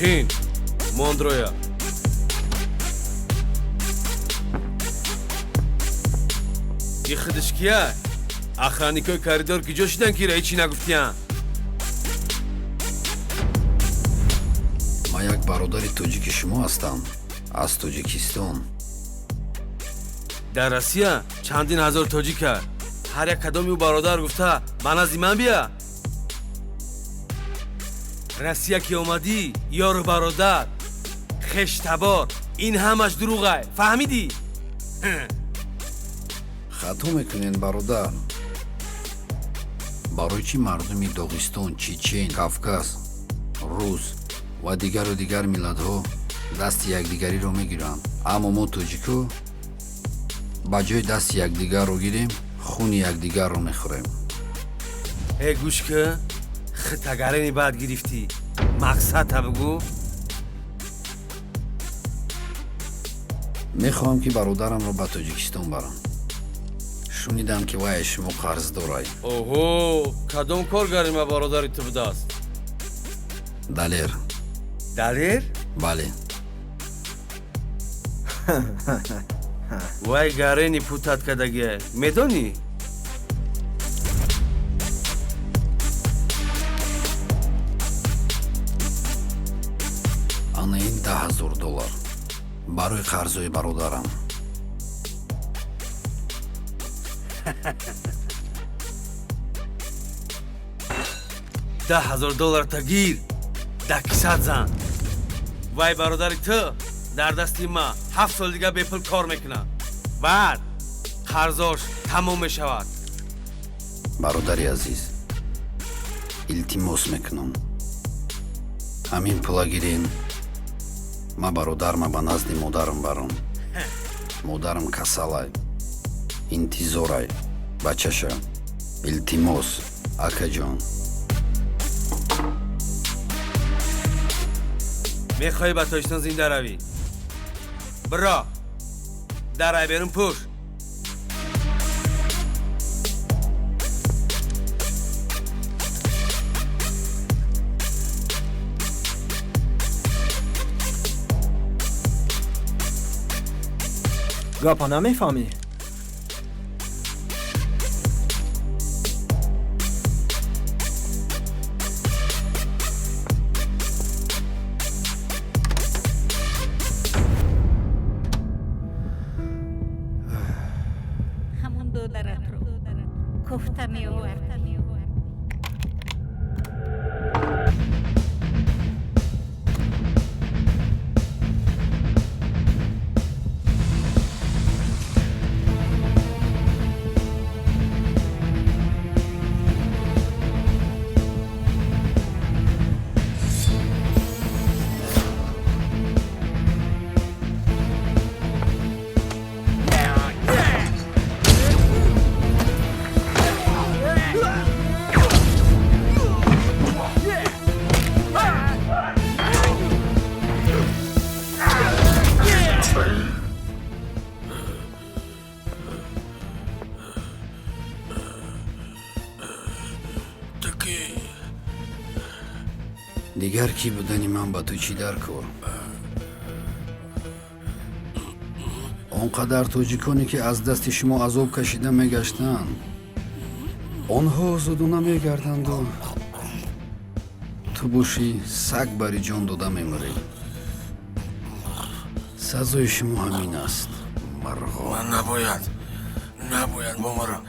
Чин, Мондроя. И худаш кия? Охранникои коридор ки ҷо шидан, ки ра ҳечи нагуфтиян? Ман як бародари тоҷики шумо ҳастам, аз Тоҷикистон. Дар Россия чандин ҳазор тоҷика. Ҳар як кадоми ӯ бародар гуфта ба назди ман бия. Россия ки омадӣ, ёру бародар, хештабор, ин ҳамаш дурӯғай, фаҳмидӣ? Хато мекунед, бародар. Барои чӣ мардуми Доғистон, Чечен, Кавказ, рус ва дигару дигар миллатҳо дасти якдигариро мегиранд, аммо мо, тоҷико, ба ҷои дасти якдигарро гирем, хуни якдигарро мехӯрем? Э, гӯш ки, хитагарени баъд гирифтӣ, мақсадта бигӯ. Мехоҳам, ки бародарамро ба Тоҷикистон барам. Шунидам, ки вай аз шумо қарздорай. Оҳо, кадом коргари ма бародари ту будааст? Далер. Далер? Бале. Вай гарени путат кардагия, медонӣ? Ана ин 10 000 доллар барои қарзои бародарам. 10 000 долларта гир, да кисат зан. Вай бародари ту дар дасти ма 7 сол дига бепул кор мекунад, баъд қарзош тамом мешавад. Бародари азиз, илтимос мекунам, ҳамин пула гирен, ма бародарма ба назди модарам барам. Модарам касалай, интизорай бачаша. Илтимос, акаҷон. Мехоҳӣ ба Тоҷикистон зинда равӣ, биро дарай берун, пӯш. Гапа намефаҳмӣ? Ҳамон додаратро кофта меовард. Ту кӣ? Дигар кӣ будани ман ба ту чӣ дар кор? Он қадар тоҷиконе, ки аз дасти шумо азоб кашида мегаштанд, онҳо озодона мегарданду ту бошӣ, саг бари ҷон дода мемурӣ. Сазои шумо ҳамин аст, марғо. Ман набояд бумурам.